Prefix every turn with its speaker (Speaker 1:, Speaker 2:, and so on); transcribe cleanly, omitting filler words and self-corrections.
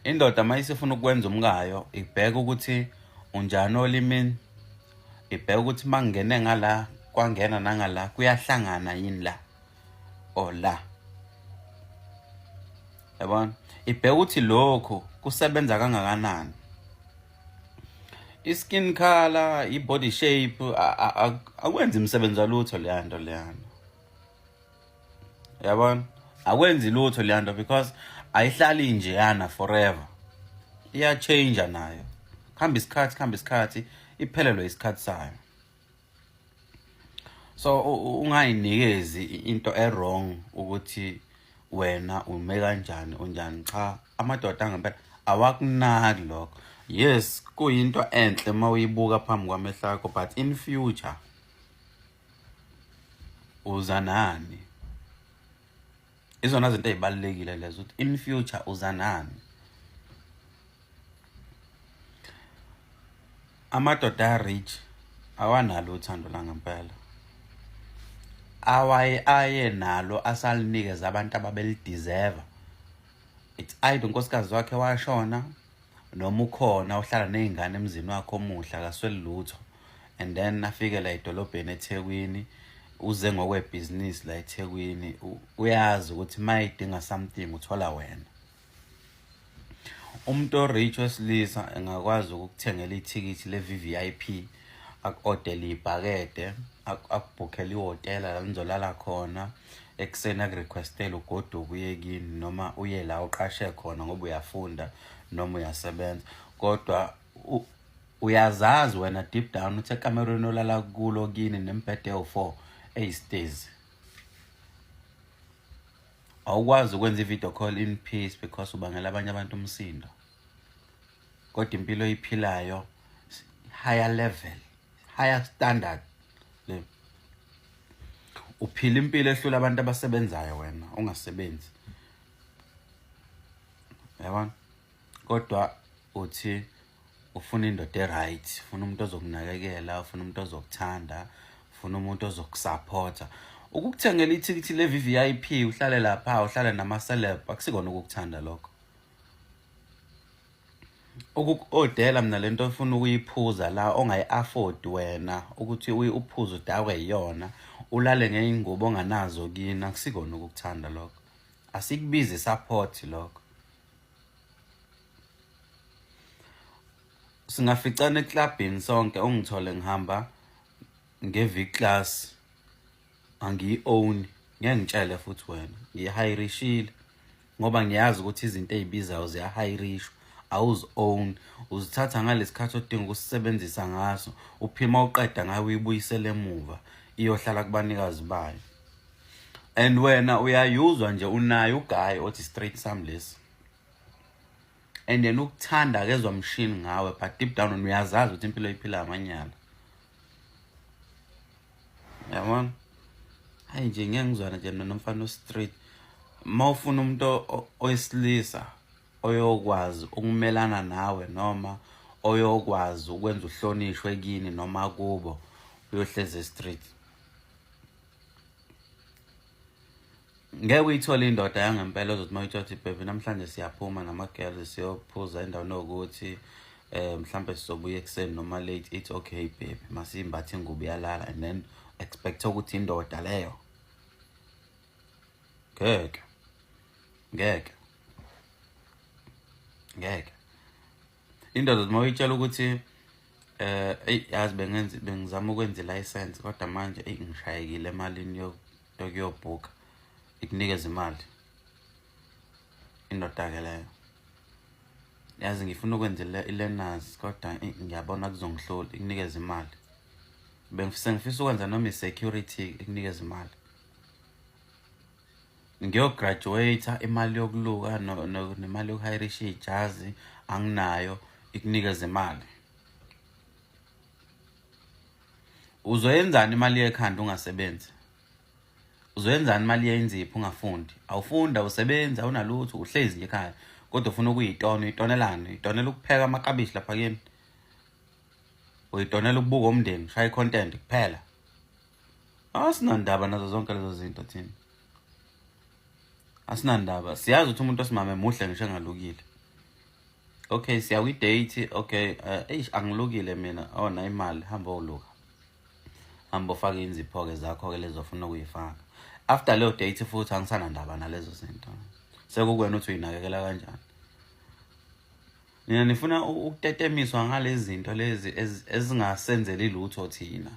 Speaker 1: Indoda uma isifuna ukwenza umkayo ibheka ukuthi unjani olimini, ibheka ukuthi uma ngingene ngala kwangena nangala kuyahlangana yini la or la, yabona, ibheka ukuthi lokhu kusebenza kangakanani. I-skin color, i-body shape akwenzi umsebenzi walutho leya nto leyana, yabona, akwenzi lutho leya nto because ayihlali njeyana forever, iya-change nayo, kuhamba isikhathi, kuhamba isikhathi iphelelwe isikhathi sayo. So ungayinikezi into e-wrong ukuthi wena ume kanjani, unjani. Cha, amadoda angempela awakunaki lokho. Yes, kuyinto enhle uma uyibuka phambi kwamehlo akho, but in future uza nani? Izona zinto ey'balulekile lezo, ukuthi in future uza nani. Amadoda a-rich awanalo uthando langempela, awaye aye nalo asalinikeza abantu ababelideserve. It's either unkosikazi wakhe washona noma ukhona uhlala ney'ngane emzini wakhe omuhle, akasweli lutho, and then afike la edolobheni eThekwini, uze ngokwebhizinisi la eThekwini, uyazi ukuthi uma edinga something uthola wena. Umuntu o-rich wesilisa engakwazi ukukuthengela ithikithi le-VVIP, aku-odele ibhakede, akubhukhele ihhotela la nizolala khona, ekuseni akurequestele ugoduke uye kini noma uye la uqashe khona ngoba uyafunda noma uyasebenza. Kodwa uyazazi wena deep down ukuthi ekamerweni olala kulo kini nembhede ewu-4 eyisitezi, awukwazi ukwenza i-video call in peace because ubangela abanye abantu umsindo. Kodwa impilo oyiphilayo higher level, higher standard le, uphila impilo ehlula abantu abasebenzayo, wena ungasebenzi, yabona. Kodwa uthi ufuna indoda e-right, ufuna umuntu ozokunakekela, ufuna umuntu ozokuthanda, ufuna umuntu ozokusupporta. Ukukuthengela ithikithi le-VVIP uhlale lapha, uhlale nama-celeb, akusikona ukukuthanda lokho. Ukuku-odela mina lento ofuna ukuyiphuza la ongayi-afford wena ukuthi uphuze udakwe yiyona, ulale ngey'ngubo onganazo kini, akusikona ukukuthanda lokho, asikubizi support lokho. Singaficana eklabhini sonke, ungithole ngihamba nge-V class, angiyi-own, ngeke ngitshele futhi wena, ngiyihayirishile ngoba ngiyazi ukuthi izinto ey'bizayo ziyahayirishwa, awuzi-own, uzithatha ngalesikhathi odinga ukusisebenzisa ngaso, uphima uqeda ngayo uyibuyisele emuva, iyohlala kubanikazi bayo. And wena uyayuzwa nje, unayo uguy othi straight sami lesi, and then ukuthanda akezwa mshini ngawe, but deep down uyazazi ukuthi impilo iphila amanyala, yabona. Hayi nje ngeke ngizwane nje mina nomfana o-street. Uma ufuna umuntu owesilisa oyokwazi ukumelana nawe noma oyokwazi ukwenza uhlonishwe kini noma kubo, uyohlezi e-street. Ngeke uyithole indoda yangempela ozothi uma uyithola uthi baby namhlanje siyaphuma nama-girls siyophuza endaweni yokuthi mhlambe sizobuya ekuseni noma late, it's okay baby, masimbathe ingubo iyalala, and then expect ukuthi indoda leyo. Ngeke, ngeke, ngeke. Indoda uma uyitshela ukuthi eyi yazi bengenza bengizama ukwenza i-license kodwa manje eyi ngishayekile emalini yokuyobhuka, ikunikeza imali indoda-ke leyo. Yazi ngifuna ukwenza i-learners kodwa ngiyabona kuzongihlula, ikunikeza imali. Bengifisa ngifisa ukwenza noma i-security, ikunikeza imali. Ngiyograduate, imali yokuluka nemali yokuhayirisha ijazi anginayo, ikunikeza imali. Uzoyenzani imali yekhanda ungasebenzi? Uzoyenzani imali yenzipho ungafundi? Awufundi, awusebenzi, awunalutho, uhlezi nje ekhaya kodwa ufuna ukuyitona. Uyitonelani? Uyitonela ukupheka amakabishi lapha kini, uyitonela ukubuka umndeni, shaya i-content kuphela. Asinandaba nazo zonke lezo zinto thina, asinandaba. Siyazi ukuthi umuntu osimame muhle ngisho engalukile. Okay, siya kwi-date. Okay, eish, angilukile mina. Oh, na imali, hamba oluka, hamba ufake inzipho-ke zakho-ke lezo ofuna ukuyifaka. After leyo date futhi angisanandaba nalezo zinto, sekukwena ukuthi uyinakekela kanjani. Nina nifuna ukutetemiswa ngalezi zinto lezi ezingasenzeli lutho thina.